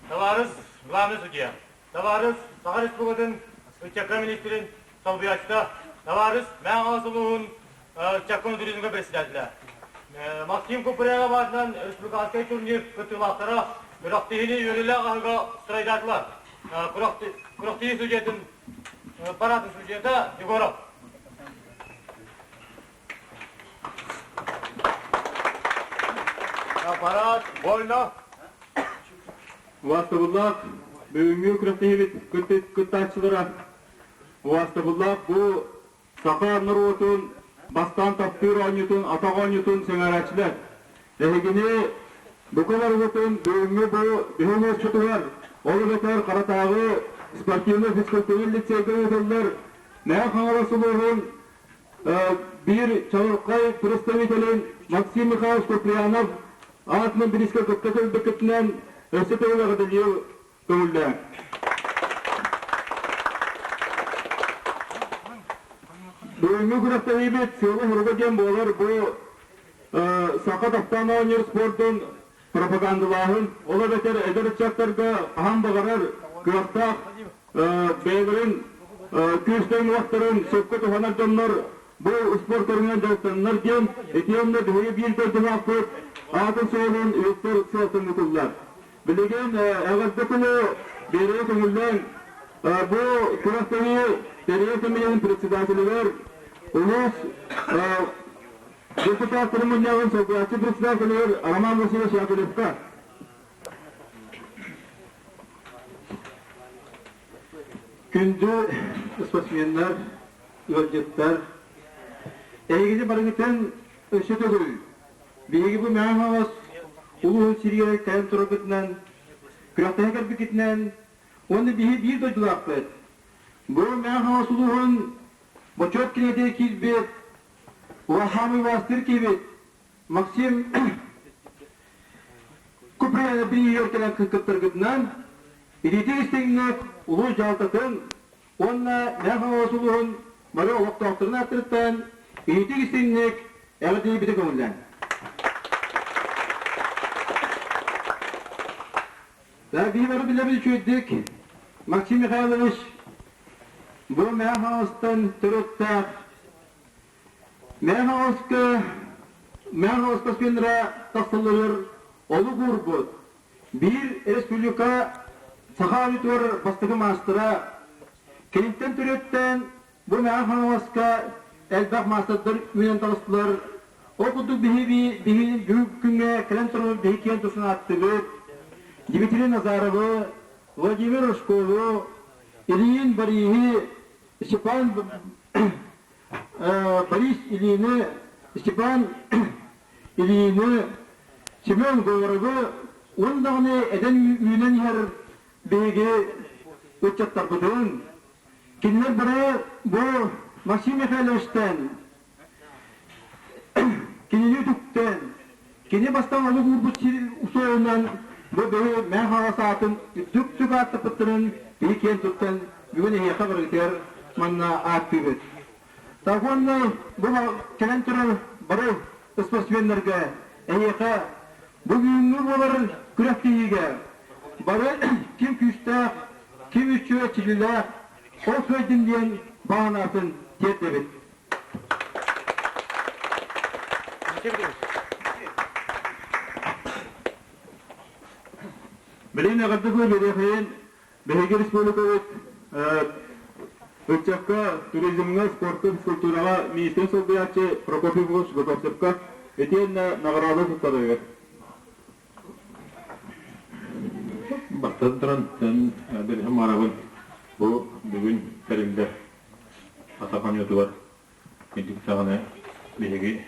Табаарыс главный судья, табаарыс Саха Республикатын ыччакка министрин солбуйааччыта, табаарыс Мэҥэ улууһун ыччакка туризмга председателэ. Максим Куприянов аатынан республиканскай турнир кыттыылаахтара күрэхтэһиини үөрүүлээх аһыга стройдаатылар. Күрэхтэһии судьуйатын паратын судьуйата Егоров. Аппарат вольно. Убаастабыллаах бүгүҥҥү күрэхтэһиибит кыттааччылара, убаастабыллаах бу саха норуотун бастаан таптыыр оонньуутун, атах оонньуутун сэҥээрээччилэр. Эһигини бука барыгытын бүгүҥҥү бу биһи улууспутугар, ол эбэтэр Харатааҕы спортивнай-физкультурнай лицейгэ ыытыллар Мэҥэ Хаҥалас улууһун биир чаҕылхай представителин Максим Михайлович Куприянов аатынан бириискэ кытта кэлбиккитинэн өссө төгүл эҕэрдэлиир көҥүллээҥ. Бүгүҥҥү күрэхтэһиибит сыала-соруга диэн буолар бу саха таптаан оонньуур спордун пропагандалааһын, ол эбэтэр эдэр ыччаттарга хаһан баҕарар кыахтаах бэйэлэрин күүстэрин-уохтарын сөпкө туһанар дьоннор бу спорт көрүҥүнэн дьарыктаннар диэн итиэннэ биһиги биир дойдулаахпыт аатын-суолун үөттэр сыалтан ыытыллар. Билигин эҕэрдэ тылы биэрэ көҥүллээн бу күрэхтэһии тэрийэр кэмитиэтин председателигэр улуус депутаттарын мунньаҕын солбуйааччы председателигэр Роман Васильевич Яковлевка. Күндү спортсменнар, ыалдьыттар, эһигини барыгытын өссө төгүл биһиги бу Мэҥэ Хаҥалас улууһун сиригэр кэлэн тураргытынан, күрэхтэһэ кэлбиккитинэн уонна биһи биир дойдулаахпыт. Бу Мэҥэ Хаҥалас улууһун Бочуот кинигэтигэр киирбит улахан убаастыыр киһибит Максим Куприянов бирииһигэр кэлэн кыттаргытынан итиитик истиҥник улуус дьаһалтатын уонна Мэҥэ Хаҥалас улууһун бары олохтоохторун ааттарыттан итиитик истиҥник эҕэрдэлиирбитин көҥүллээҥ. Биһи бары билэбит үчүгэйдик Максим Михайлович бу Мэҥэ Хаҥаластан төрүттээх Мэҥэ Хаҥаласка Мэҥэ Хаҥаласка спиннера тахсалларыгар олук уурбут биир республика саха аудитория бастакы маастара киниттэн төрүөттээн бу Мэҥэ Хаҥаласка элбэх маастардар үүнэн таҕыстылар. Ол курдук биһи биһи бүгүн күҥҥэ кэлэн турар биһи киэн тусун ааттыыбыт Дмитрий Назаровы, Владимир Рожкову, Ильин Бориһы, Степан Борис Ильины, Степан Ильины, Семен Говоровы уон даҕаны эдэн үүнэн иһэр биһиги ыччаттарбытын, кинилэр бары бу Максим Михайловичтан кинини үтүктэн, кини бастаан олук уурбут сир суолунан бу биһи Мэҥэ Хаҥалас аатын үрдүк ааттаппыттарын биһи киэн туттан бүгүн эһиэхэ барыгытыгар манна ааттыыбыт. Уонна бу кэлэн турар бары спортсменнарга эһиэхэ бу бүгүҥҥү буолар күрэхтэһиигэ бары ким күүстээх, ким үчүгэй чилилээх ол кыайдын диэн баҕанаатын тиэрдэбит. Билигин эҕэрдэ биэриэхэйин Биһиги республикабыт ыччакка, туризмҥа, спортка, физкультураҕа министрин солбуйааччы Прокопий Павлович Готовцевка итиэннэ наҕараада туттарарыгар. Бастатан туран, Бэлэһим Марабын бу бүгүн тэриллэр атах оонньуутугар кырдьык даҕаны биһиги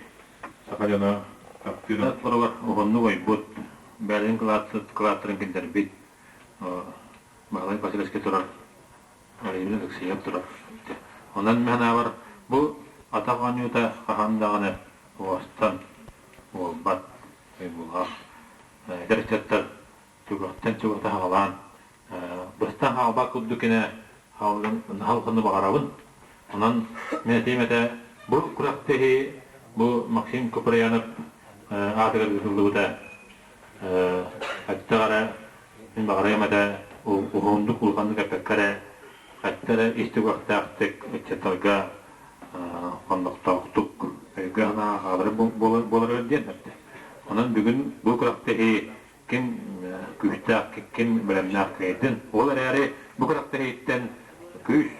саха дьоно таптыыр аттарыгар уһуннук ойбут, бэйэлэрин кылааттарын киллэрбит Баһылай Васильевичка турар, Владимир Алексеев турар. Онон мин санаабар бу атах оонньуута хаһан даҕаны уостан уолбат уйгулаах. Эдэр ыччаттар түгэхтэн чугата хаалаан, быстан хаалбат курдук гына хаалгыны баҕарабын. Онон мин этиим этэ, бу күрэхтэһии бу Максим Куприянов аатыгар ыытыллыбыта. Аттаҕара Мин баҕарыам этэ уһуннук улаханнык эппэккэ эрэ, хатта эрэ ис түгэхтээхтик ыччаттарга хоннохтоохтук өйгө-санааҕа хаалары буоларыгар диэн эттэ. Онон бүгүн бу күрэхтэһии ким күүстээх, ким бэлэмнээх кыайдын. Ол эрээри бу күрэхтэһииттэн күүс,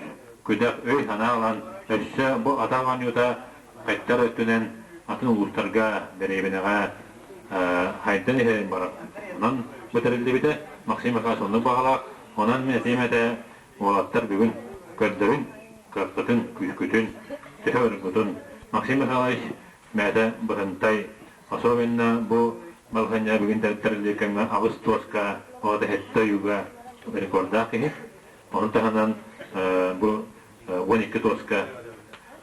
күдэх, өй-санаа ылан, өссө бу атах оонньуута хайдар өттүнэн атын улуустарга, дэриэбинэҕэ хайдан иһэрин барар. Онон бу тэриллибитэ Максим Михайлович оннук баҕалаах. Онон мин этиим этэ, уолаттар бүгүн көрдөрүн, кыаххытын, күүскүтүн, төһө ыргытын. Максим Михайлович бэйэтэ быһынтай, особенно бу балаһыанньа бүгүн тэриллии кэмҥэ аҕыс туоска, оҕото сэттэ ойууга рекордаах киһи. Ону таһынан бу 12 туоска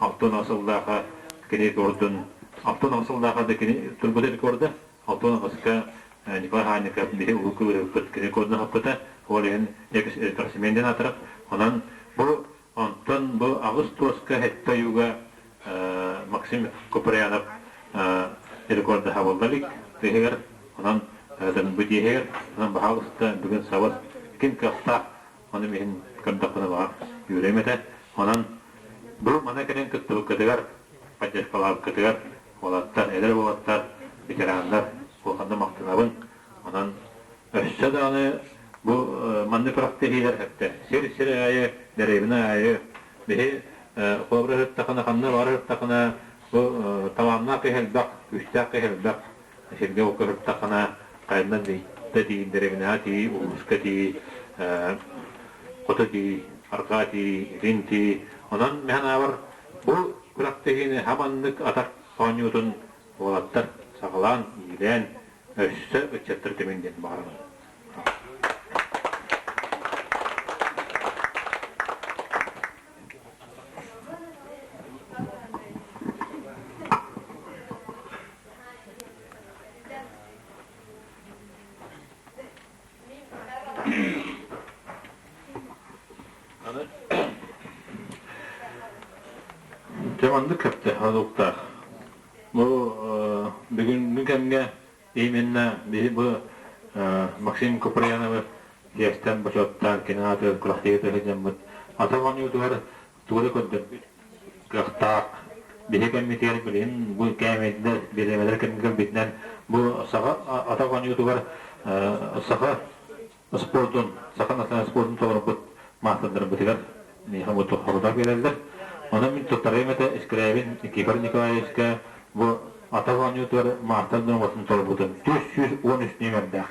60 сыллааха кини рекордун 60 сыллааха да кини турбута рекорда 68-ка Николай Хаанньыков биһи улуу кылыһыппыт кини рекордун хаппыта ол иһин экс-рекордсмен диэн аатырар. Онон бу онтон бу аҕыс туоска сэттэ ойууга Максим Куприянов рекордаһа буолла илик тыһыгар. Онон бу тиэһигэр онон баһаалыста бүгүн сабыс ким кыахтаах ону иһин көрдөхпүнэ баҕар үөрэм этэ. Онон бу мана кэлэн кыттыбыккытыгар, поддержкалаабыккытыгар уолаттар, эдэр уолаттар, ветераннар улаханнык махтанабын. Онон өссө даҕаны бу маннык күрэхтэһиилэр эптэ сир-сир аайы, дэриэбинэ аайы биһи холобура ыһыттахына, ханна баҕар ыһыттахына бу талааннаах киһи элбэх, күүстээх киһи элбэх сиргэ-уокка ыһыттахына хайанан да тиийин дэриэбинэҕэ тиий, улууска тиий, хоту тиий, арҕаа тиий, илин тиий. Онон мин санаабар бу күрэхтэһиини хаманнык атах оонньуутун уолаттар саҕалаан, иилээн өссө ыччаттар түмүн диэн баҕарабын. Дьэ маннык көптө олуктаах. Бу бүгүҥҥү кэмҥэ именно биһи бу Максим Куприяновы тиэстэн бочуоттаан кини аатыгар күрэхтэһии сылдьаммыт атах оонньуутугар тугу да көрдөрбүт кыахтаах биһи кэммитигэр билигин бу кээмэйдэр бириэмэлэр кэмҥэ бу саха атах оонньуутугар саха спордун саха национальнай спордун толорбут маастардарбытыгар миэхэ бу хорутар биэрэллэр. Онон мин туттарыам этэ Искрябин Никифор Николаевичка бу атах оонньуутугар маастар нуорматын толорбутун 413 нүөмэрдээх.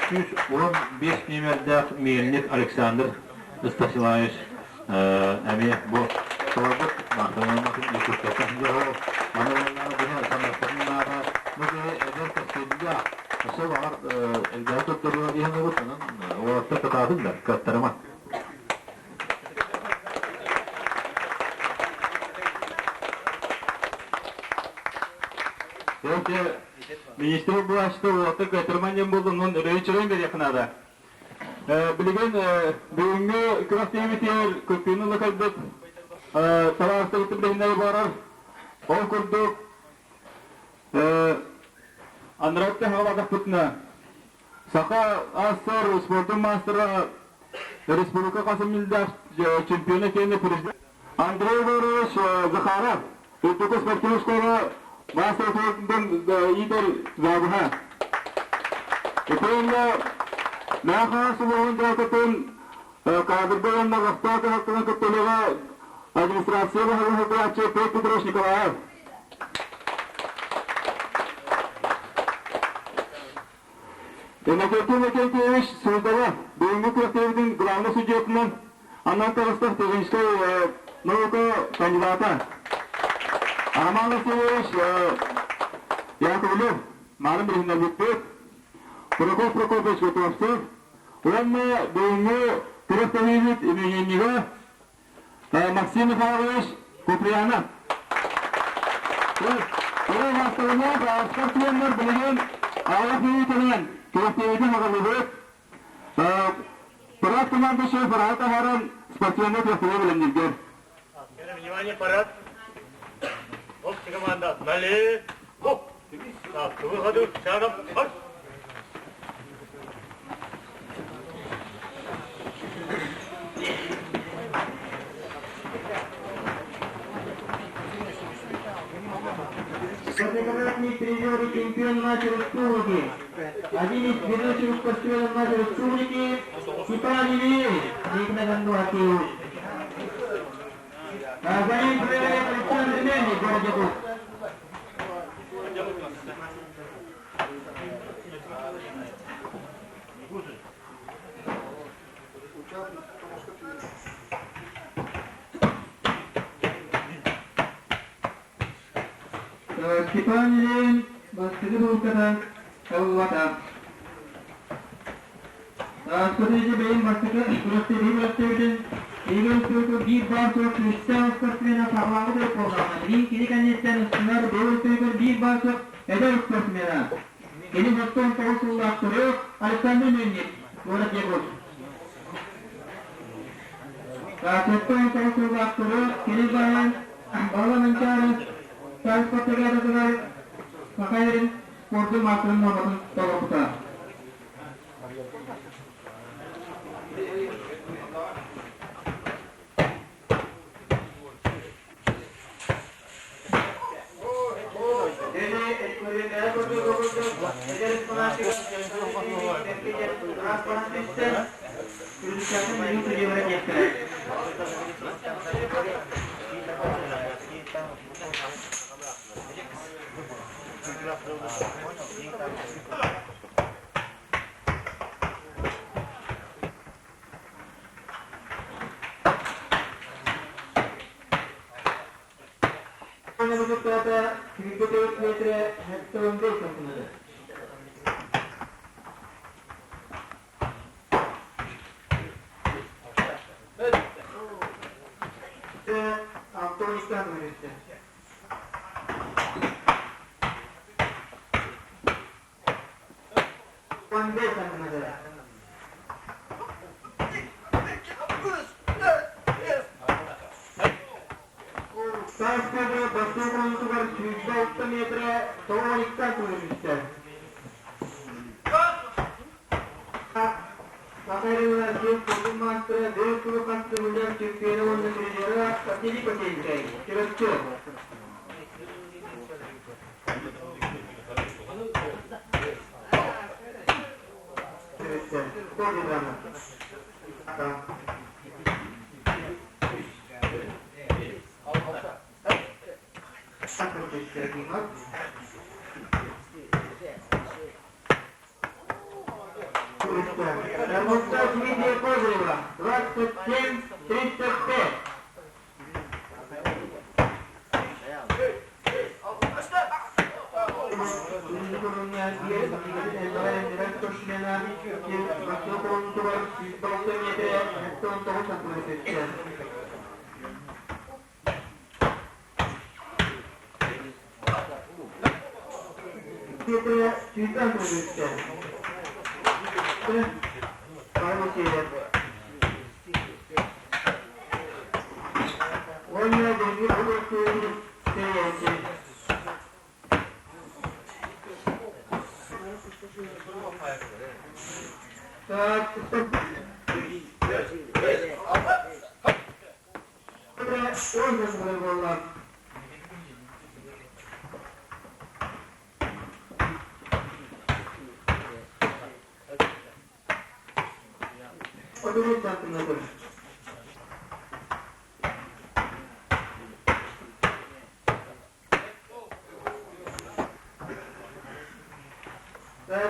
315 нүөмэрдээх Мельник Александр Стасилаевич эмиэ бу толорбут маастарынан Якутскайтан дьоһо маны уонна быһа санааттарынааҕа бу киһи эдэр кэскиллээх өссө баҕар элбэҕи туттарыа диэн ылбыт онон уолаттар кытаатын да кыаттарыма. Министр власти уолаттар кыаттарыман диэн буоллун, онон өрөйүн бериэххэ наада. Билигин бүгүҥҥү күрэхтэһиибитигэр кыттыыны ыла кэлбит табаарыстарбытын билиһиннэрэ барар. Ол курдук Андрей хаалаатахпытына Саха АССР спордун маастара республика хас чемпиона киэнэ президент Андрей Егорович Захаров Үрдүкү спортивнай школа мастер иитэр завуһа. Итиэннэ Наха сулуһун дьаакытын кадрга уонна вахта кыһалтынан кыттылыга администрация баһылыга салайааччы Петр Петрович Николаев. Иннокентий Иннокентьевич Суздалов бүгүҥҥү күрэхтэһиибитин главнай судьуйатынан анал таҕыстах техническэй наука кандидата Роман Васильевич Яковлев марын билиһиннэрбиппит, Прокоп Прокопьевич Готовцев уонна бүгүҥҥү күрэхтэһиибит имениннигэ Максим Михайлович Куприянов. Ол маастарынан спортсменнар билигин аҕыйах мүнүүтэнэн күрэхтэһиитин аҕаллыбыт. Парад командующий парад таһааран спортивнай күрэхтэһии бэлэмнииргэр. Внимание, парад. Общая команда. Налево. Так, к выходу. Шагом. Марш. Многократный призер и чемпион нашей республики. Один из ведущих спортсменов нашей республики Степан Ильич, Никнагандуакиев. А за ним проявляет Александр Мельник, город Якутск. Степан Ильин бастакы булката ыллата. Ааспыт бэйэм бастакы күрэхтэһии күрэхтэбитин Игорь Стойков биир баар суох күүстээх спортсмена саҕалаабыт эбит буоллаҕына, билигин кини кэнниттэн устунар Белый Стойков биир баар суох эдэр спортсмена. Кини 99 сыллаах төрүөх Александр Мельник, город Якутск. 79 сыллаах төрүөх кини баайан Балла Манчаары спартакиадатыгар Саха сирин спордун маастарын нуорматын толорбута. Metre 75 santimetre. Антон Иванович. 15 santimetre. Сааскыга бастыҥ хонуутугар 26 метрэ 92 көрүстэ. Саха Россия спордун маастара 4 сылы хас төгүллээх чемпиона уонна призера Василий Посельскай, Чурапчы. Дмитрия Козырева, 27-35.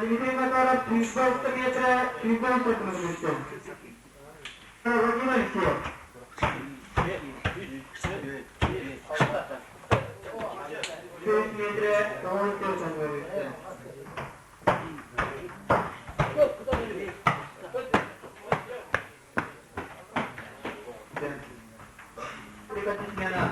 Дмитрий Макаров, 36 метра, 36 Владимир Алексеев. 6 метра, 94 Смена.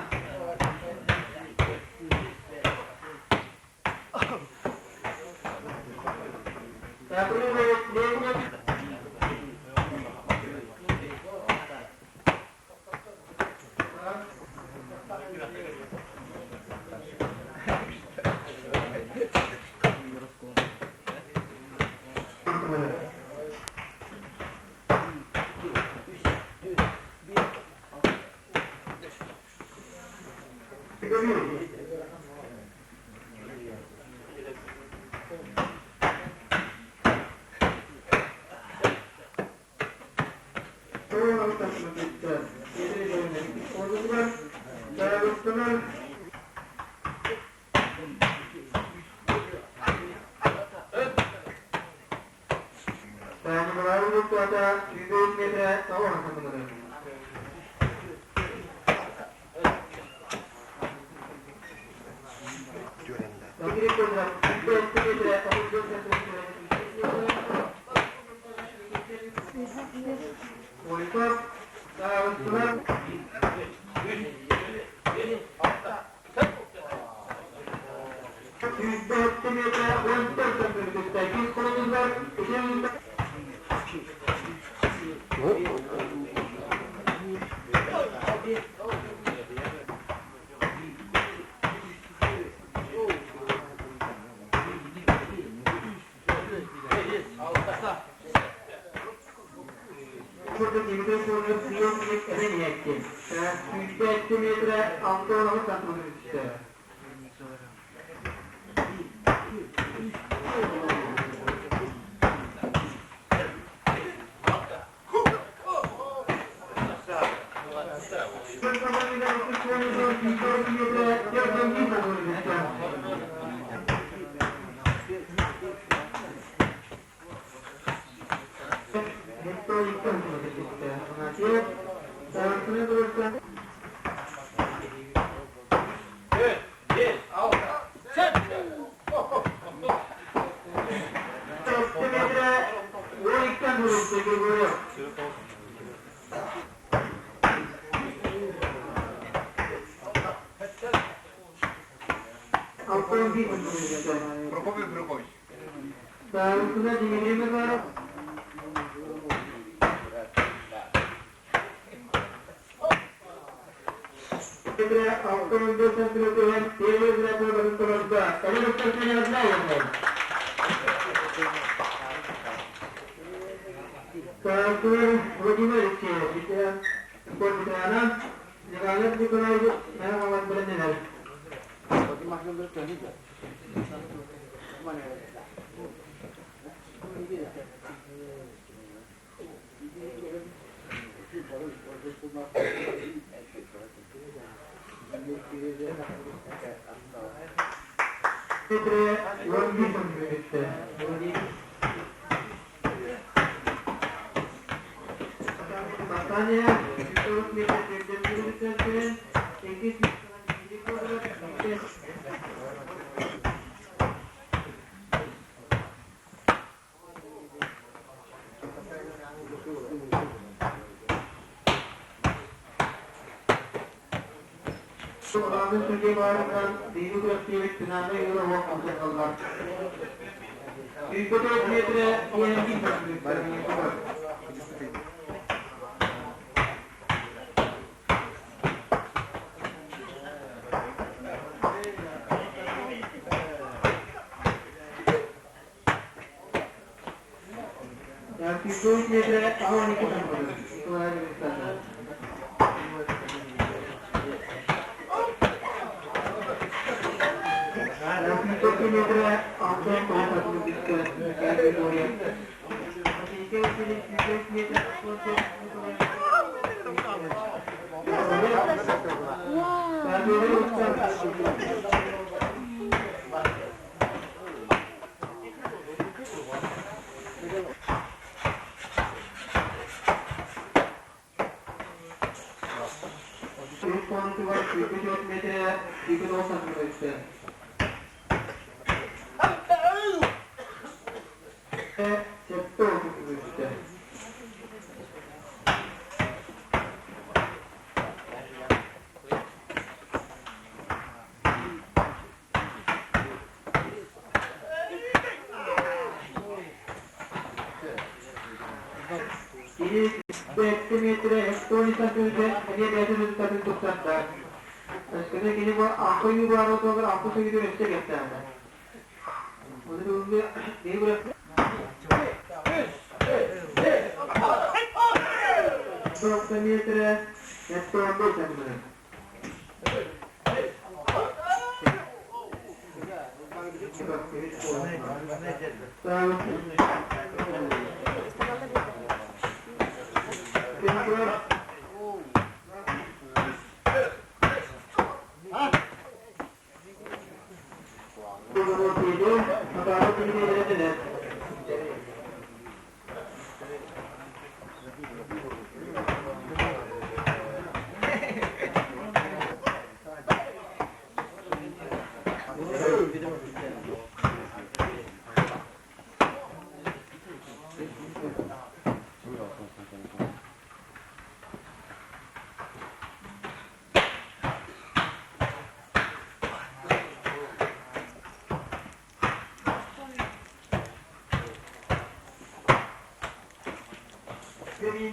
Турар.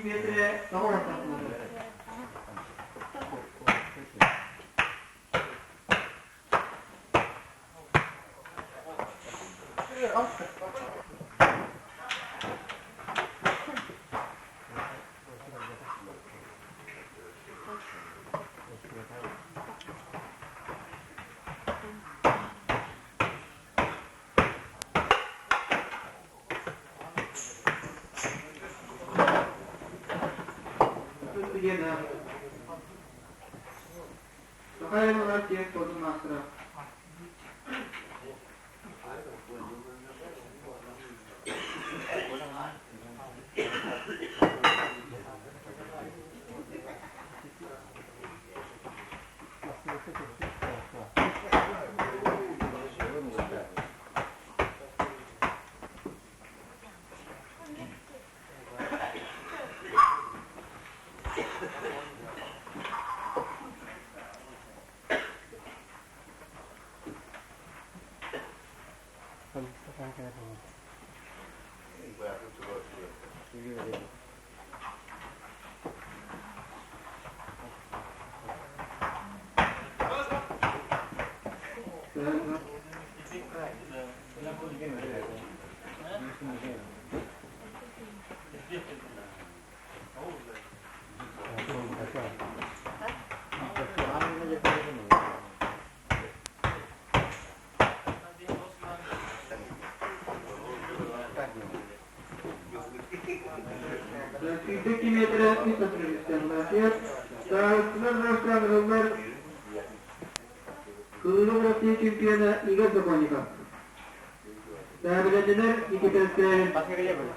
Metre daha ortasındadır. 2 metre 3 Кыылы Россия чемпиона Игорь Сокольников. Тәбиләниләр Никита Скрябин.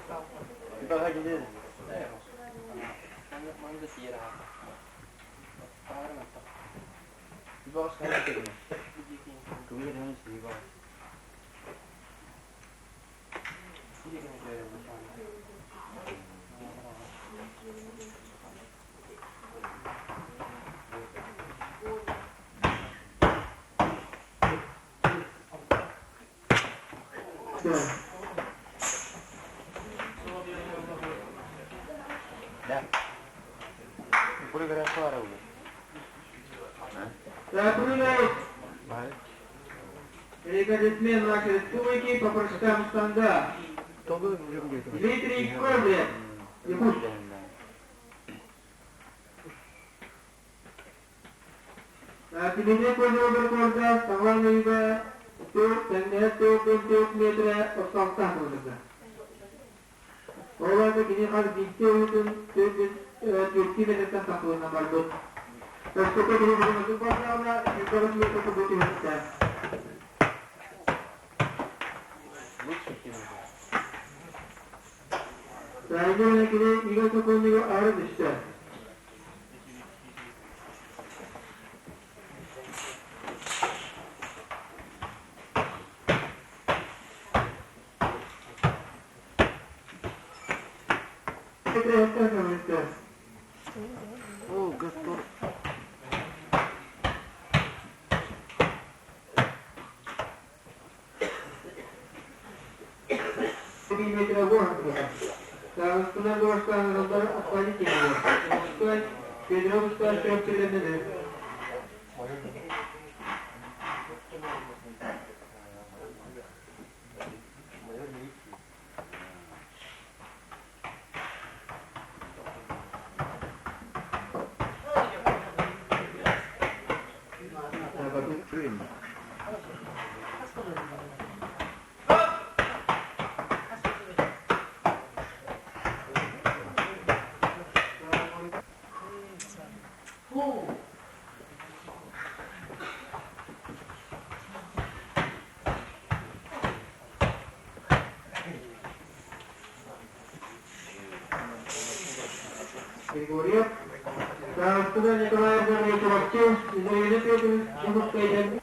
Рекордсмен нашей республики по прыжкам станда. Дмитрий Козырев, Якутск. Дмитрий Козырев рекорда Саванова 4 метра 36 метра. Оларды кини хас битте өтін 4 метртен тақылына барды. Ташкентте кини бүгін базарына 100 метр көбөтү өтті. Сәйден кини Игорь Сокольников ары düştü. О, Гастор. Григорьев, Саастыга Николаев Чурапчы, Израиля Петрович Дьокуускайдан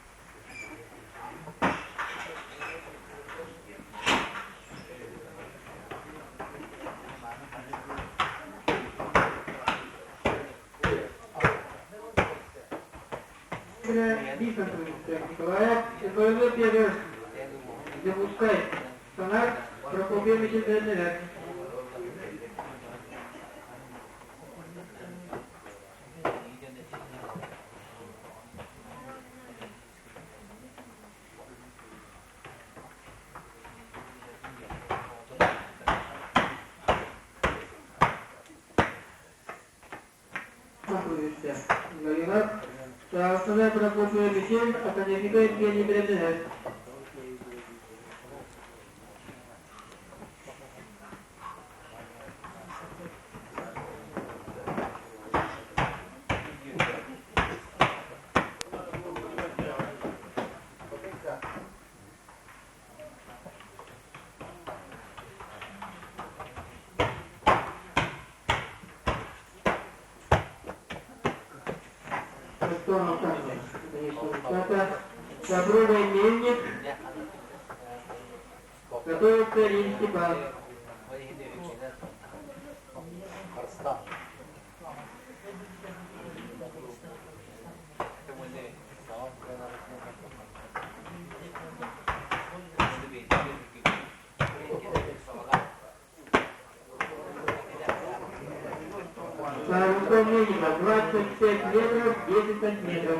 Николаев, Израиля Петрович Дьокуускай, Санар Прокопьев Мичилдэннилэр. Саастана Прокопьева Михаил, академика Евгений Бремнев. Добровый мельник. Готовится Рим Степан. Высота Ленина 25 метров 10 сантиметров.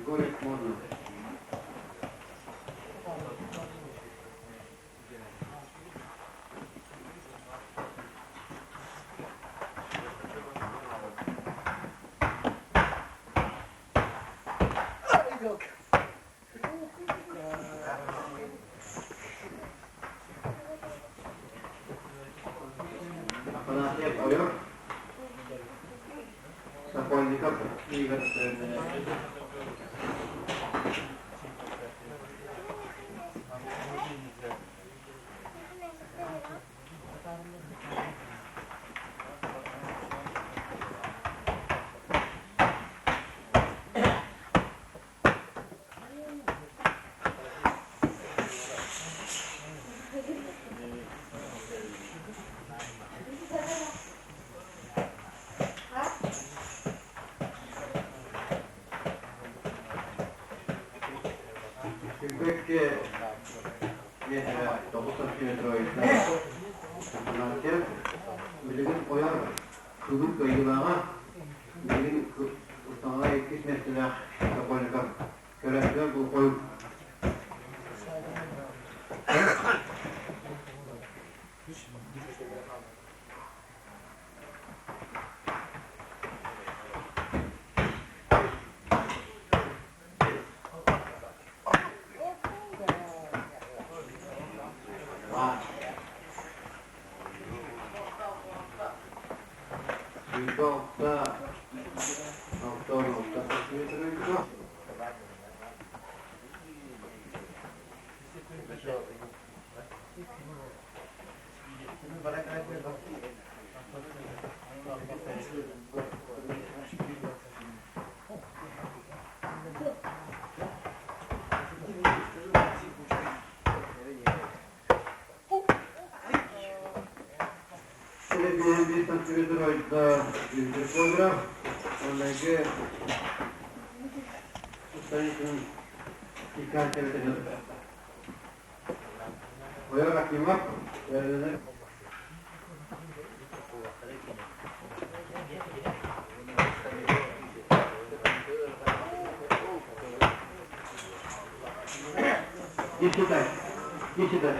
Григорьев можно. Афанасьев ойор. Сокольников Игорь. Күбэккэ миэтэрэ 9 сантиметр Афанасьев билигин ойор кылыр кыайыылааҕа билигин устаҥаҕа иккис миэстэлээх Сокольников көрөөччүлэр булкуйун Сүүрбэ алта 66 сантиметр Биир сантиметр ойда Григорьев, оннайгы станицын иккан Ойор Акимов, Не читай, не читай.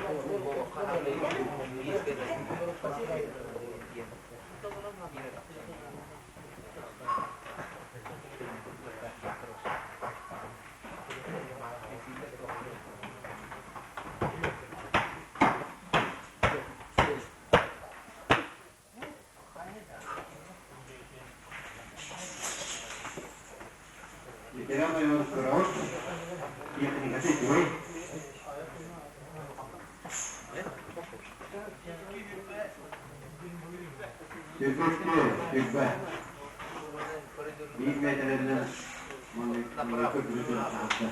Ветеран ойон Техникасы үчүгэй. Сүрбүттү, сүрбэ. Биир миэтэрэнэн маннык бүтүн таһаарда.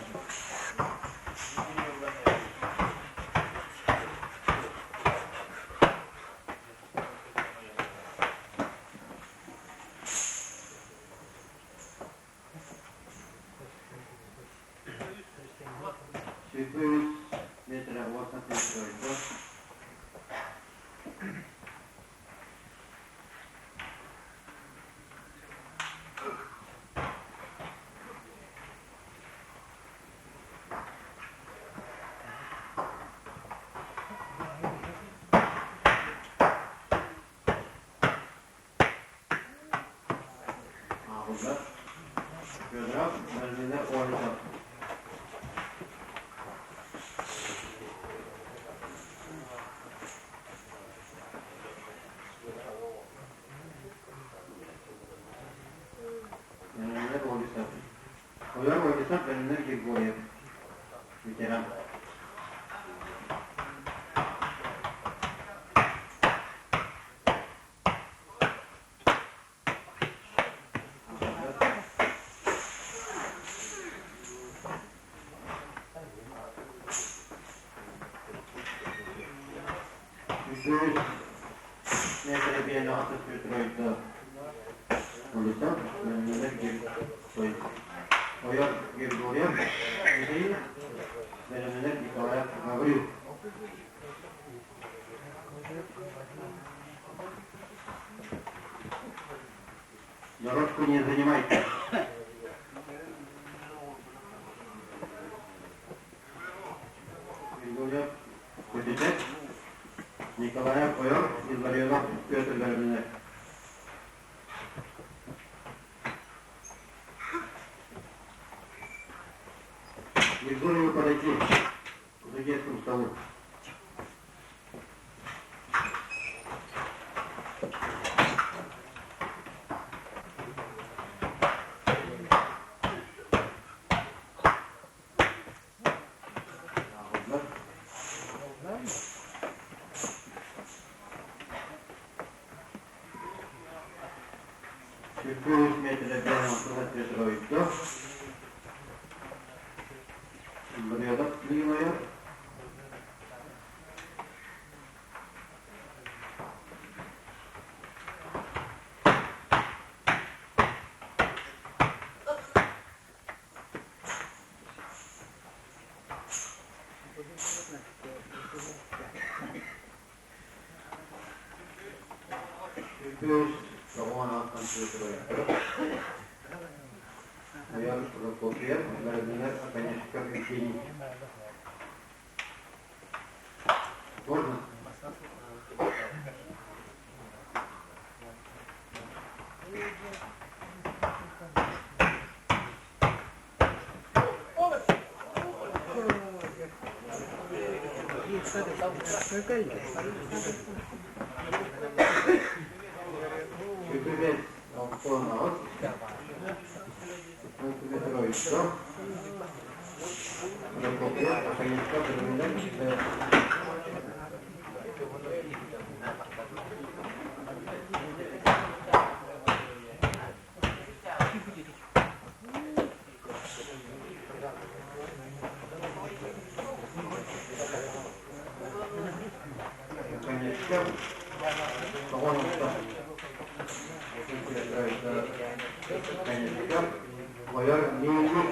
Сүүрбэ үс метрэ уонна сүүрбэ Ааҕыллар. Федоров Марина Ольга. Бэлэмнэр Олисов. Ойор Олисов бэлэмнэр Григорьев. Ветеран. Үс миэтэрэ биэни сүүрдэ Олисов, бэлэмнэр Ойор Григорьев, Михаил, бэлэмнэр Николаев Гаврил. Дорожку не занимайте. Николаев Ойор, Илларионов Петр бэлэмнэнэр. Егорову подойти к судейскому столу. Сүүс метрдэн 30 метр ойдо. Илларионов Милая. Сүүс 96 метр ойдо. Майор Прокопьев, Владимир Оконешников Евгений. Можно? Сүүс 68 метр ойдо. Прокопьев, Оконешников, Владимир. Оконешников, 96 Оконешников, Майор Мельник,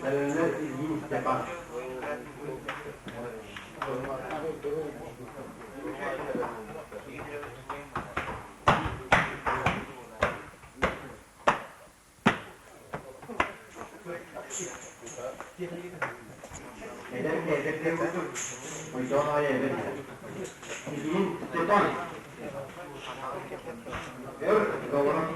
Владимир Ильин Степан. Эдэр кэйбэттэр курдук, ойдоон аайы эбит. Ильин Степан. Өр Говоров.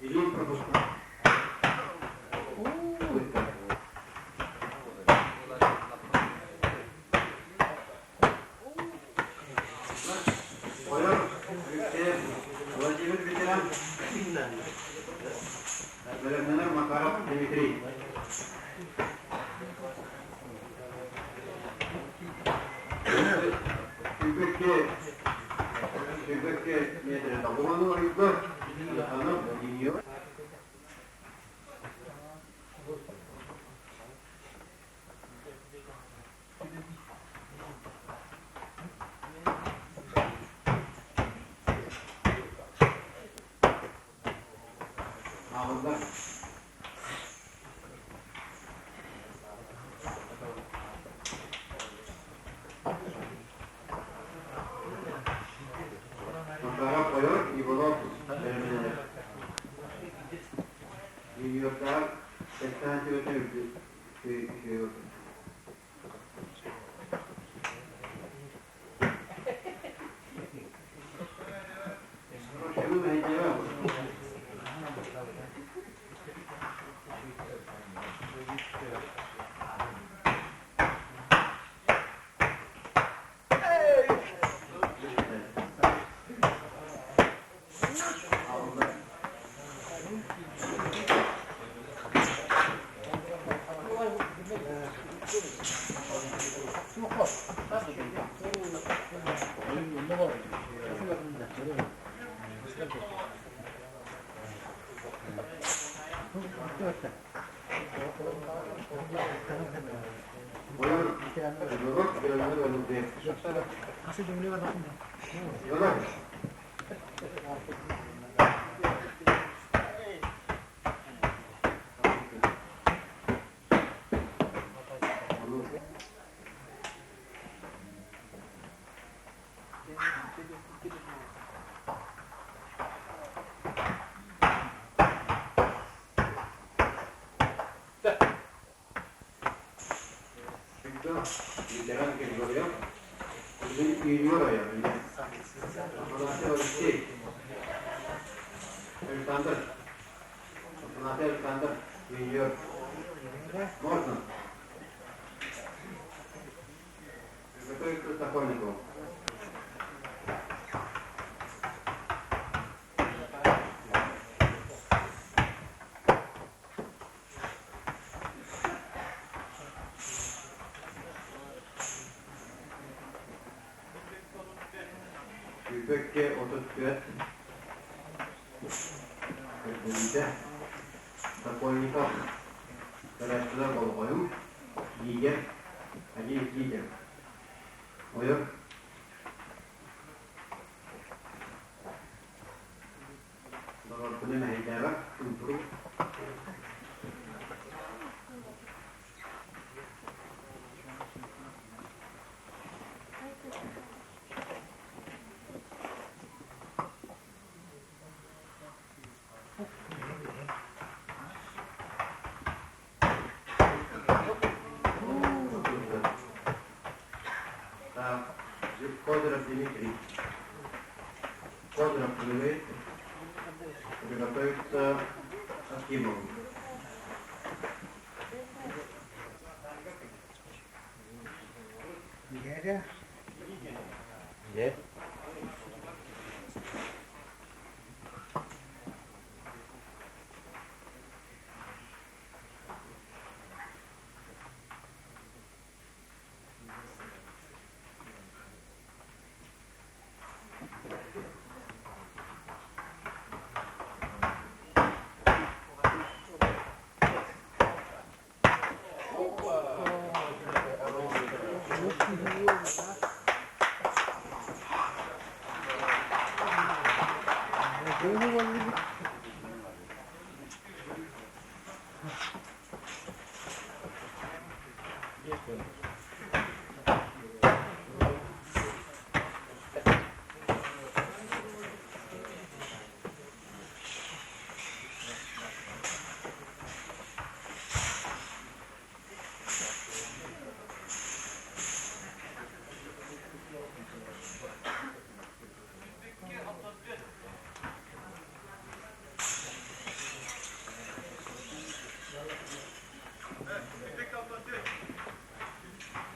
Ильин пропускной. Майор Алексеев Владимир Ветеран. Бэлэмнэнэр Макаров Дмитрий. 22 метр тоҕуону ойдо. Аны юниор. Ааҕыллар. Макаров Ойор, Иванов бэлэмнэнэр. Юниордар 80 сантиметр үрдүк үчүгэй. Шunu мэһэйдиэҕэ. Ааҕыллар. Майор Иванов бэлэмнэнэр Алексеев. Иванов. Ветеран Григорьев, юниор Афанасий Алексей, Александр, Афанасий Александр, юниор. Можно. Приготовиться Сокольникову. Күүпэккэ 34, Көрдөрүүтэ Сокольников, көрөөччүлэр болҕойуҥ, лидер, один из лидеров. Ойор Доҕорбуна мэһэйдээбэт, чуумпурук. Козырев Дмитрий. Козырев Дмитрий. Приготовиться Акимову. Где?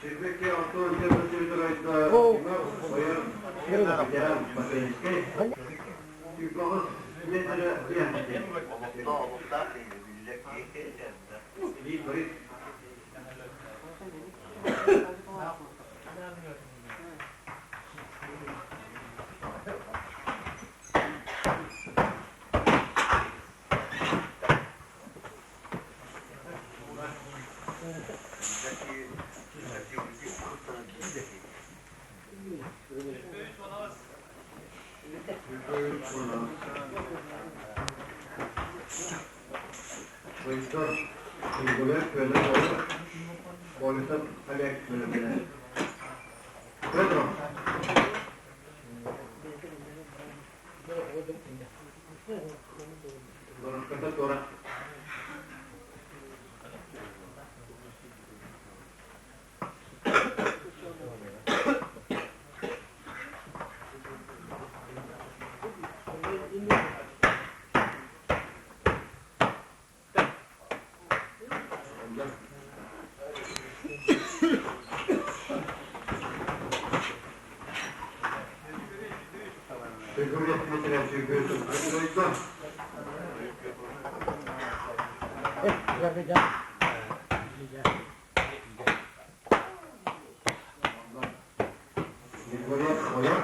Сирбекке Антон Федорович Тимур ветеран Батыринский. Сүүрбэҕис метрэ Борис. Виктор Григорьев Федор Борисов Олег бөлөмүнэ. Федоров. Дорожката туора. Григорьев Дмитрий Григорьев. Григорьев Ойор.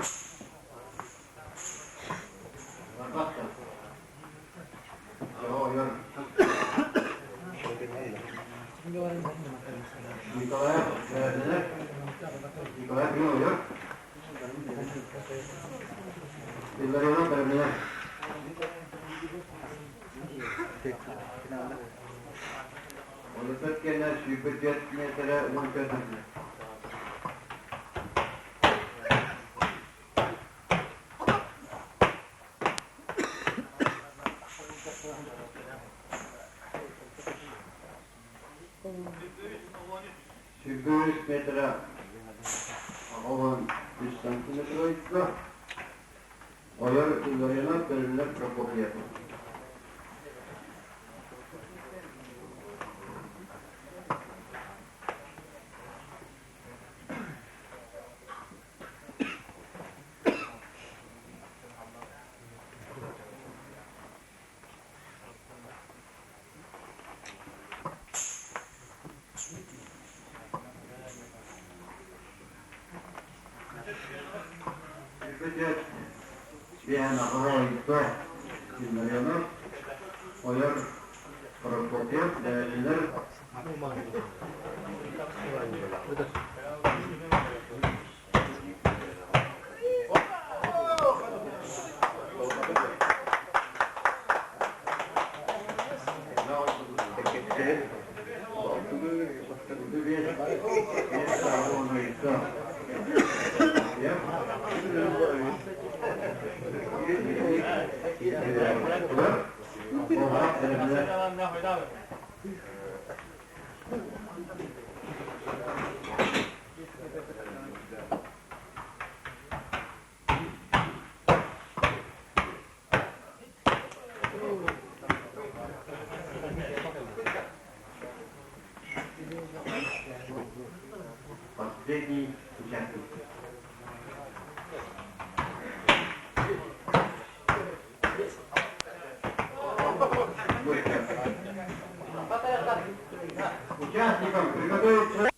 Лапатка. Ойор. Николаев Николаев Ойор. Илларионов Бэрдэнэ. Олусат кэннэ 104 метрэ 14 метр. Үс метра 83 сантиметр ойго. Ойор Илларионов бөлүннэр Прокопьев. Диэн аҕа Илларионов, Ойор Прокопьев, бэйэлэр Последний участник. Участникам приготовиться.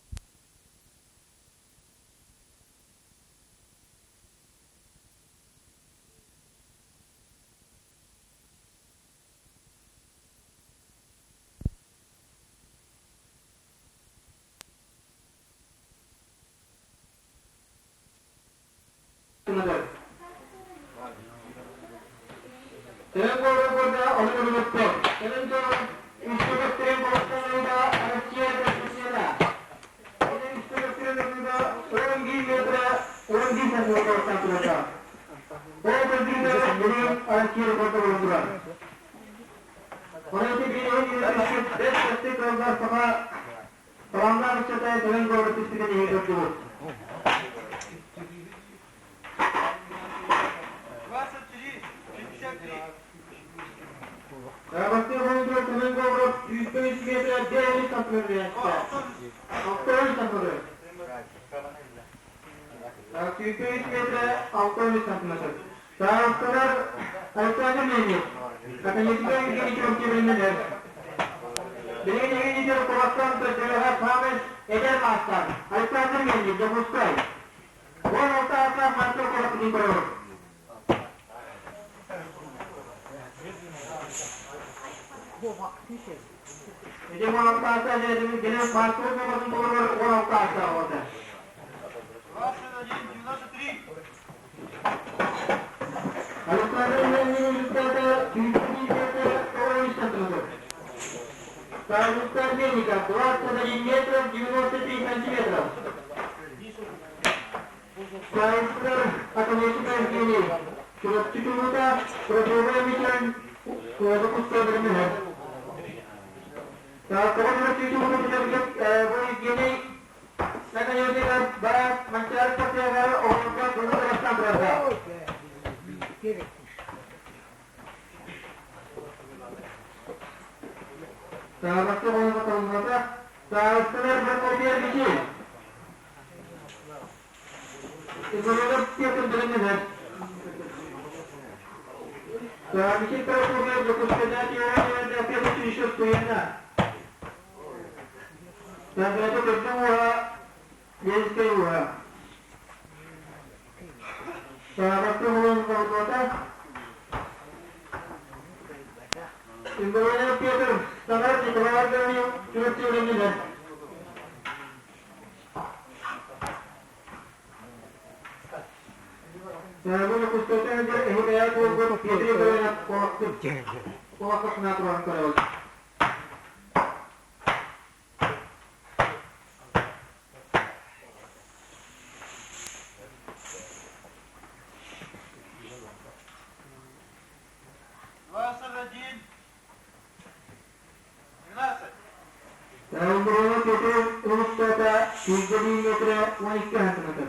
12 сантиметр.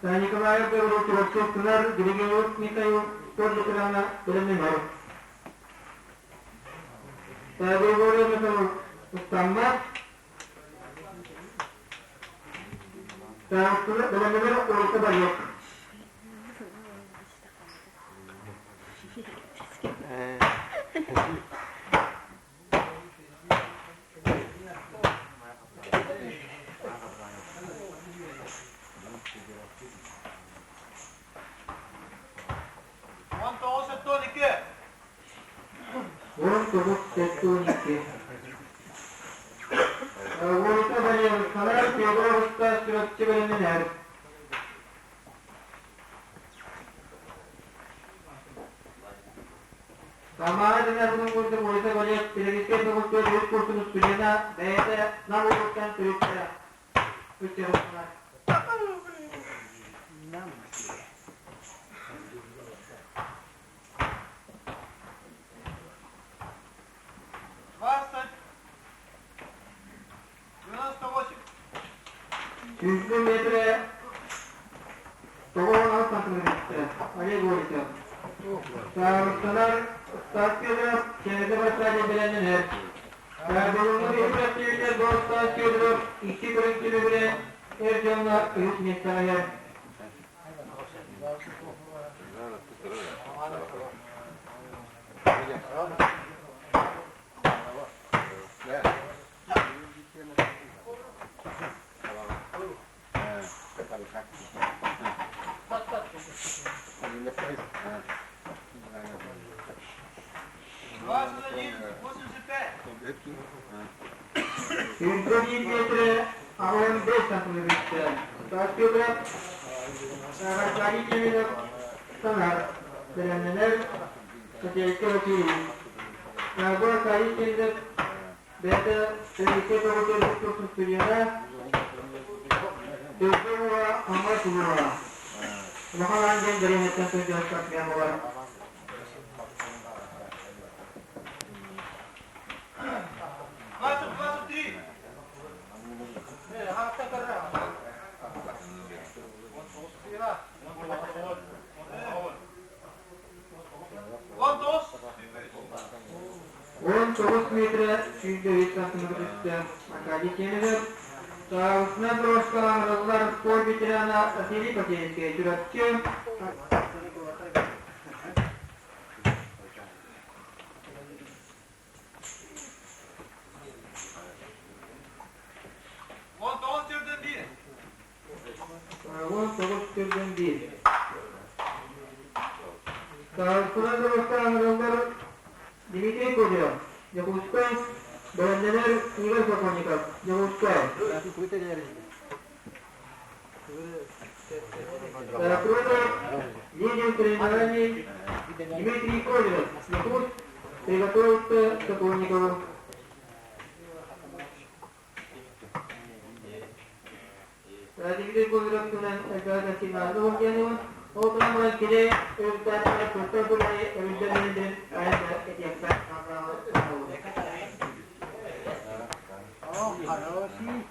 Николаев Гаврил Чурапчы Тунар Григорьев Михаил спорт ветерана бэлэмнэнэр. Григорьев Михаил устаммат. Бэлэмнэнэр Ольга Боек. 19 72. 19 72. Ольга Боек, Санар Федоровка Чурапчы бэлэмнэнэр. Тамара Динарының курдук Ольга Боек педагогическай факультет үс курсун студена бэйэтэ Нам улуустан төрүттэрэ. Үс 20 98. 100 метре 96 сантиметр. Олег Борисов. Саарысталар Стас Федоров, Чээде Василий бэлэмнэнэр. Бүгүҥҥү күрэхтэһиитэ Стас Федоров икки көрүҥ түмүгүнэн эр дьоҥҥо үһүс миэстэҕэ иһэр. 21 85. 101 метре 15 сантиметр. Стас Федоров, Аркадий Чеминов, Санар бэлэмнэнэр Котелька Васильев. Бу Аркадий Чеминов бэйэтэ педагогическай факультет үс курсун студена, Төрдө уола Амма Сулура. Улахан аан диэн дэриэбинэттэн сылдьар спортсмен буолар. 20 23. 19. 19 метре 105 сантиметр үстэ Аркадий Чеминов. Саусынан брошкалаан спорт ветерана Василий Потенский Чурапчы. 19 türden 1. 19 türden 1. Саусынан брошкалаан Дмитрий Козырев, Якутскай, бэлэмнэнэр Игорь Сокольников, Якутскай. Прыгает лидер соревнований Дмитрий Козырев, Якутск, приготовиться к Сокольникову. Дмитрий Козырев туһунан элбэх кэпсиир уһуктуон ол туһунан баран кини результаттара туттар курдары эбиллэн айан этиэхпэ 21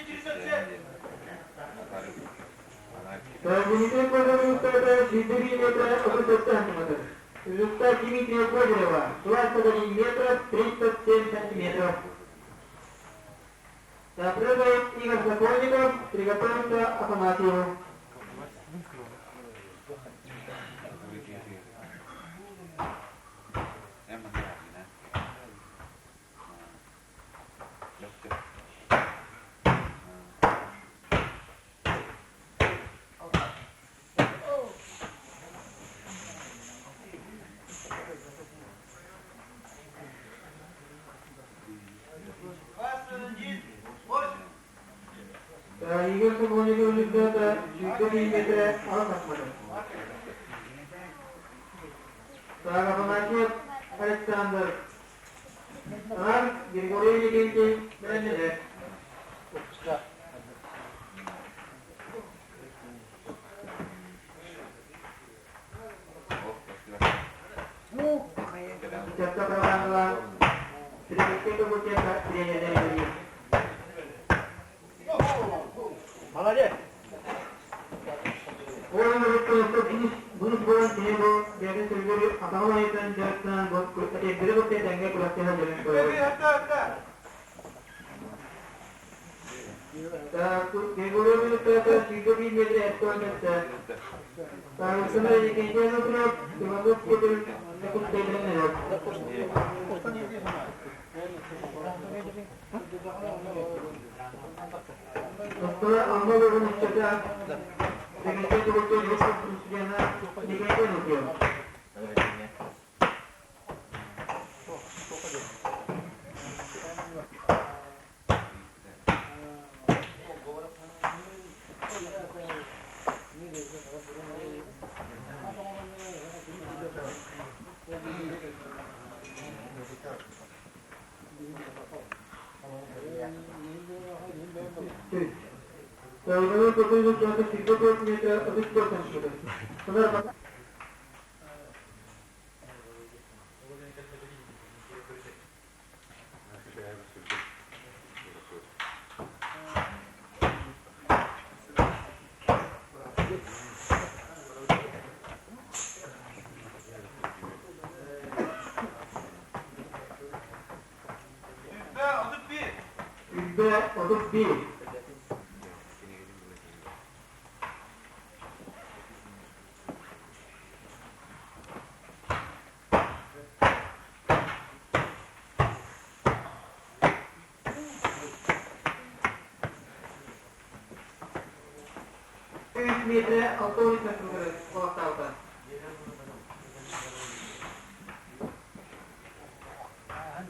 37. Дмитрий Козырев результата 4 метра 37 сантиметров. Результат Дмитрия Козырева 21 метров 37 сантиметров. Прыгает Игорь Сокольников, приготовиться Афанасьеву. 21 8. Игорь Сокольников результата 4 метра 6 сантиметров. Так, Афанасьев Александр. Ар Григорий Легентий бэлэмнэнэр. Чапта программала. факультета тренердэрин Молодец! Бу буолан кини бу бэйэтин сөбүлүүр атаҕын айытан дьарыктанан этэрдэри кытта тэҥҥэ күрэхтэһэ дьарык көрөр. Григорий минуттата 21 метр эстонецте. Александр Никитин Иванов Петр Якутскайдан. Оскола Амма улууһун ыччата Дэгиттэр Тугуттан үс студена Никитин утуйар. Сылгыны тутуу 144 метр 34 сантиметр. %31. 3 metre 6 сантиметр олохтообута.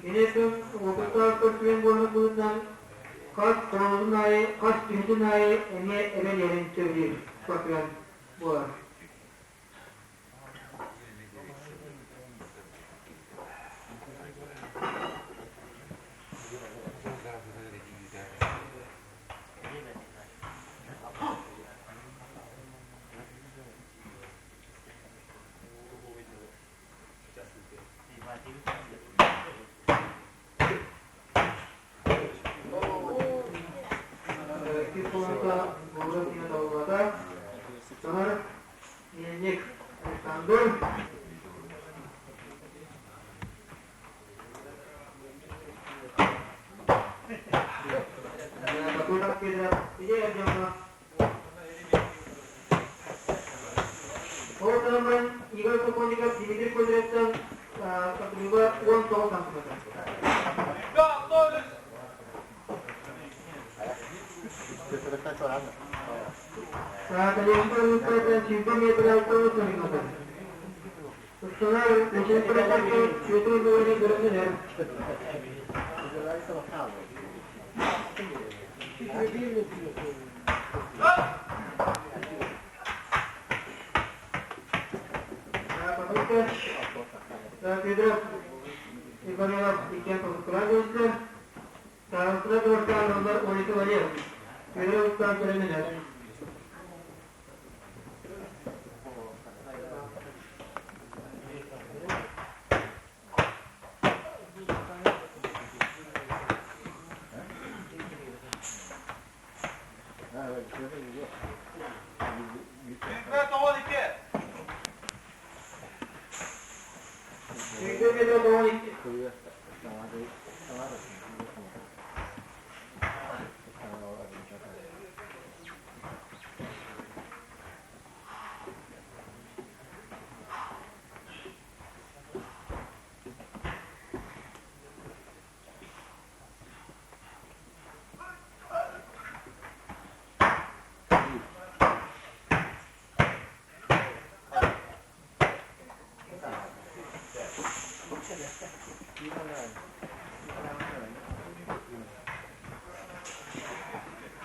Киниэтин уопуттаах көрсүгэн буолан быһыытынан хас холобун аайы, хас түһүтүн аайы эмиэ эбэн иһэрин сөбүлүүр спортсмен буолар. Икки Город Долгота, Сонор Мельник Александр. Ол таһынан Игорь Сокольников Дмитрий Козыревтан Катулуга 19 сантиметр. 20 метр 6 сантиметр. Ustalar Reşit Петр Иванович Görünür. Федоров Иванов иккен толуктуран көстөр. Тарантына Дорстан 12 Валер. Федоров Көрünür. %12. %12.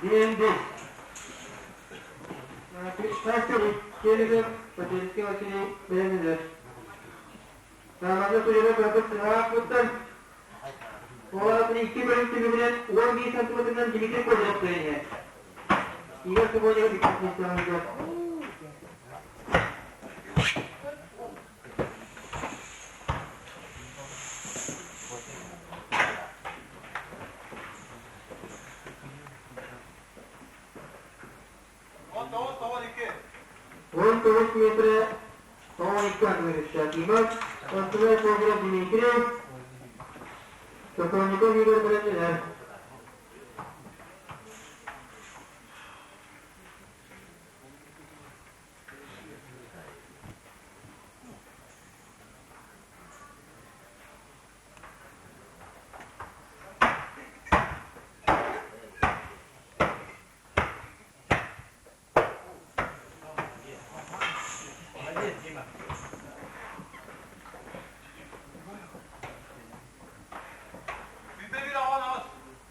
Диэн Келеге Патеринский Василий бэлэмнэнэр. Тааманы туйра Петр Сыраах туттар. Оҕолорун икки бөлүм түмүгүнэн 11 сантиметрынан Дмитрий Козырев кыайыа. Игорь Соболев иккис миэстэҕэ. 19 метра 12 сантиметр. Акимов, Константин Федоров Дмитрий, Сокольников Игорь Бронинер. Молодец, Дима.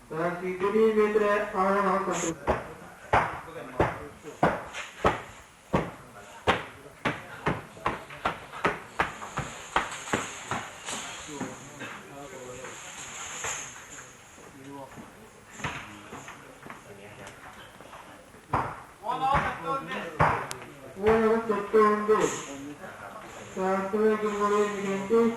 Так, 21 метра 16 сантиметр. Уон 75. Саастыбай Григорий Мигентий.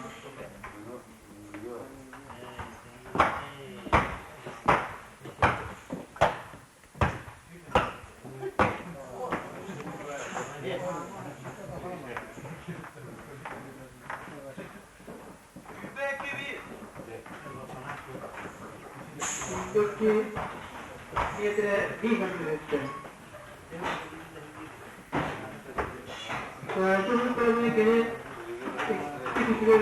2 метра 1 сантиметр. Саастыбай Григорий кини 2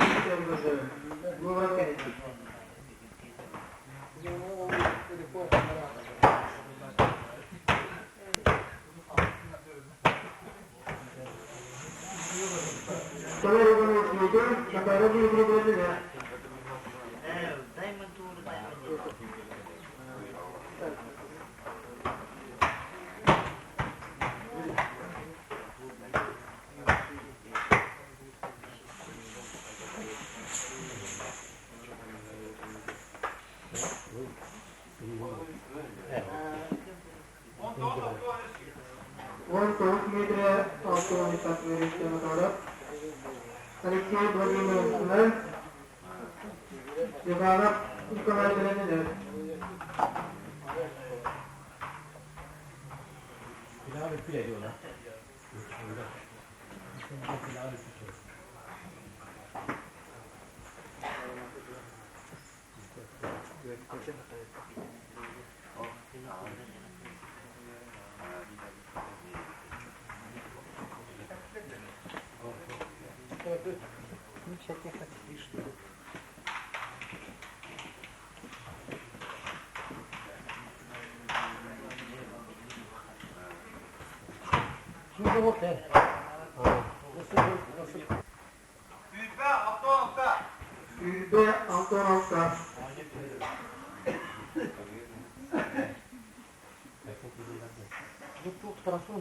Говорят, конечно. Второй Иванов Дмитрий, Макаров Дмитрий Бронинер. Он 9 метра 6 сантиметр Макаров. Алексей Владимирович Иванов Николай Бронинер. Yüzde Anton Alta. %16.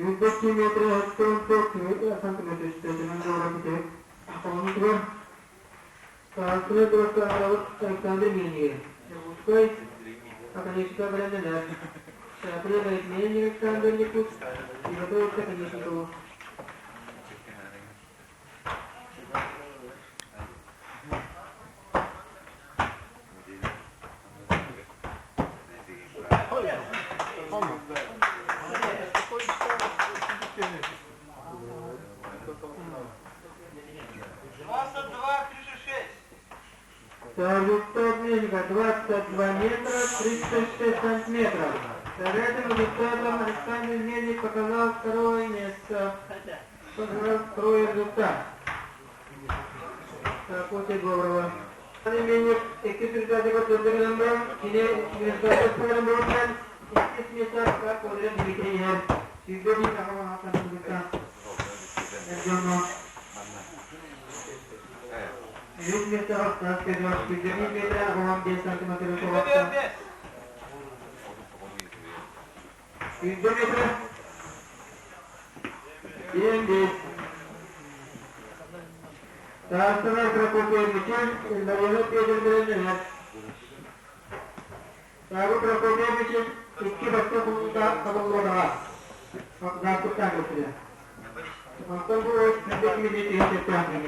102 metre 14 santimetre işte. Саастыбай Александр Мельник. Якутскай, Академическая Бронинер. Следует Мельник Александр Якутск и готовится Конечникову. Результат Мельника 22 метра 36 сантиметров. Этим результатом Александр Мельник показал второе место. Показал второй результат. Так, после Говорова. Мельник 2 результаты көрдөргөнбөн, кини результат болған, 2 метр көрдөрөн Дмитрий. Сүйбе бир ағама. Үс миэстэҕэ Стас Петров 101 метр 15 сантиметры толордо. 101 метр 25. Таастана Прокопьев Мичил, Илларионов Петр Беленнелер. Савва Прокопьев Мичил икки бастакы кулуута хабыллуонаҕа. Зааппыттаан көрсүлэ. Онтон бу сүүрбэ киһи түһэн сөптөөх диэн.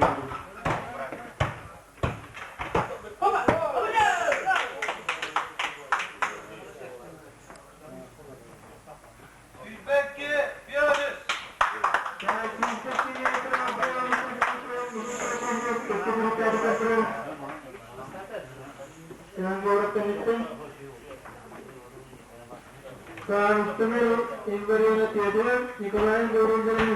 Николай Гаврилович.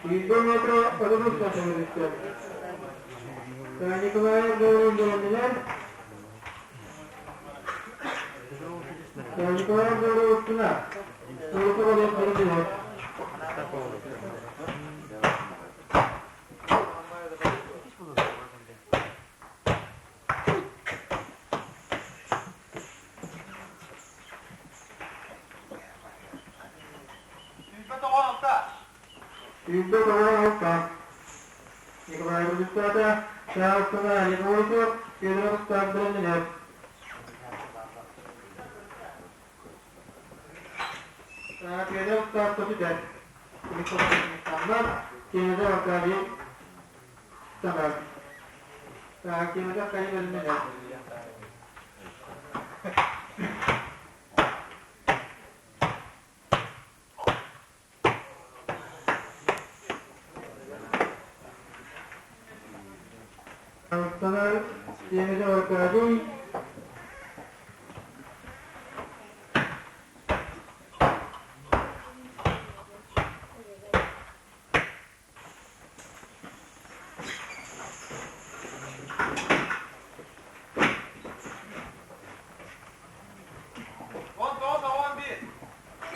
100 метр 33 сантиметр. Николай Гаврилович. Николай Гаврилович. 196. Николай Результата Чаустана Легосов, Федоров Стаббреннер. Федоров Стаб 105. Кемеде Аркадий Станар. Кемеде Аркадий Беленнер. Станар Кемеде Аркадий.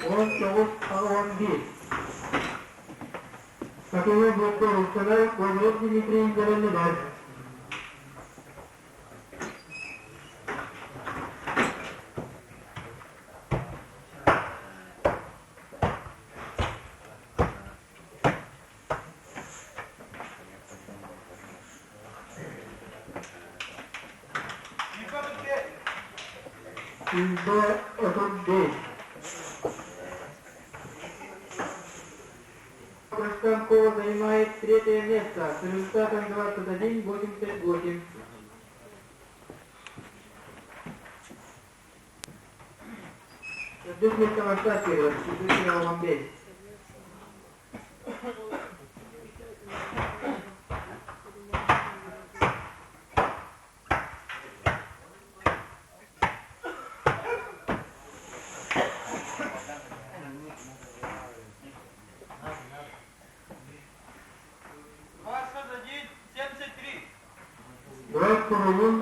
19-11. Takımı Doktor Ustalar, Kozlov Dimitri Görenliler. %35. Проштанкова занимает третье место с результатом 21,88. Төрдүс место Мастас Федоров, 115. 21,73.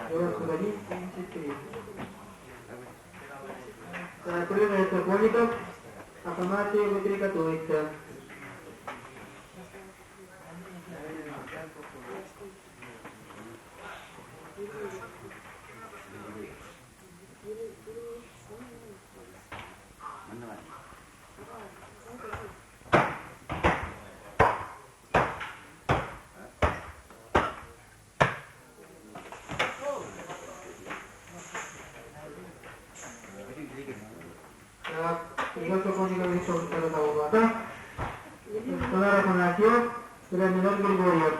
21,73. Крылья Сокольников, Афанасий приготовиться. Так, Игорь Сокольников еще Николай Афанасьев, Леонид Григорьев.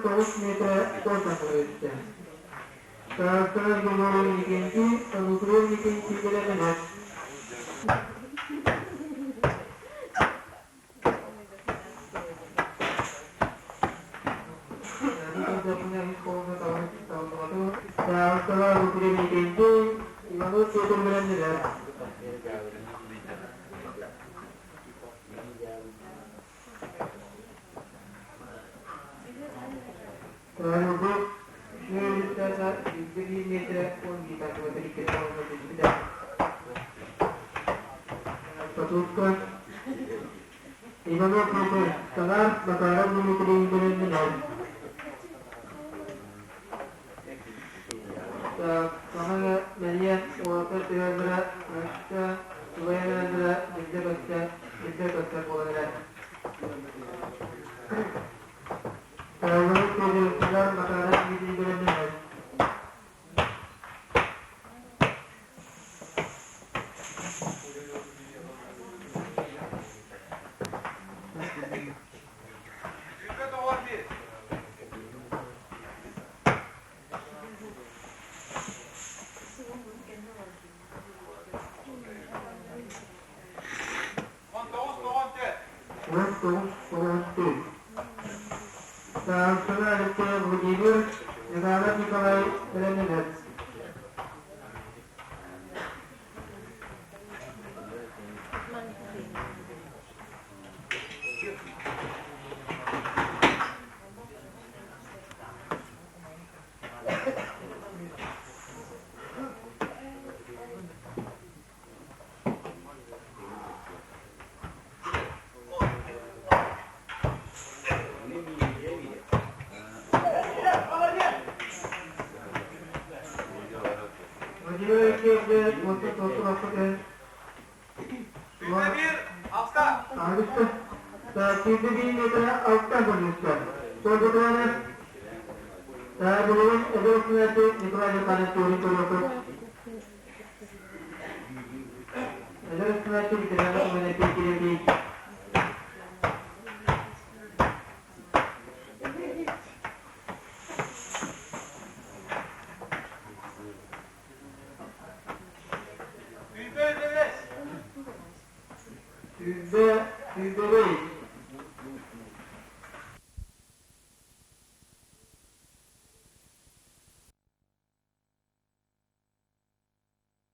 9 метра 10 сантиметр. Старосталар Григорий Никентий, Ануфриев Никентий бэлэмнэнэр. Старосталар Ануфриев Никентий, Иванов Петр бэлэмнэнэр. Таарылбыт үөрүүтэ биирдэ миэтэрэ 11 сантиметр иккитэ буолла түспүтэ. Потутка Иванов Петр, Санар Макаров Дмитрий бэлэмнэнэр. Саҥа Мария уолаттар тыһыаллара Настя Тулайаналара биллэ-көстө биллэ-көстөр буолан эрэр. Таарылбыт Петр, Макаров Дмитрий бэлэмнэнэр. 19 94. Старостаны Алексей Владимир, Михайлов Николай бэлэмнэнэр. Владимир Алексеевич, 39 Агыста. Сүүрбэ метра алта көрүстэ. Соргутуаны Билигин эдэр үстүнээччи Николай Михайлович туорун көрүөхпүт. Эдэр үстүнээччи ветераны Уманеппин кириэти. Сүүрбэ 25.